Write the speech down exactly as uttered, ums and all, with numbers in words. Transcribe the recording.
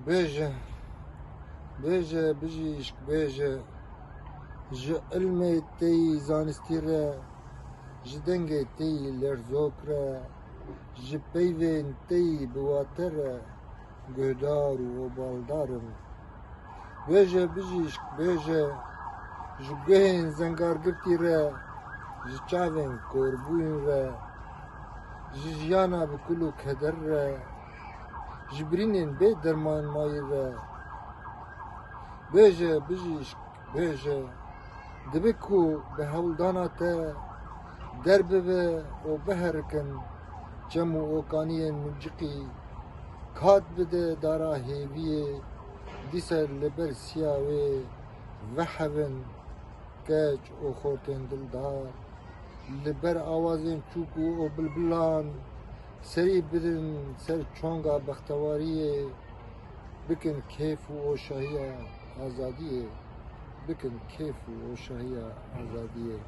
Bêje, bêje, bijîşk, bêje. Ji ilmê te yî zanistî re, ji dengê te yî lerzok re, ji peyvên te yî bi wate re guhdar û obaldar im. Bêje, bijîşk, bêje. Ji guhên zengargirtî re, ji çavên korbûyîn re, ji jiyana bi kul û keder re, ji birînên bê derman mayî re. Bêje, bijîşk, bêje. Dibe ku bi hewldana te derbibe û biherikin çem û okaniyên minciqî, kat bide dara hêviyê, dîse li ber siya wê vehevin keç û xortên dildar, li ber awazên çûk û bilbilan serî bidin ser çonga bextewariyê, bikin kêf û oşahiya azadiyê, bikin kêf û oşahiya azadiyê.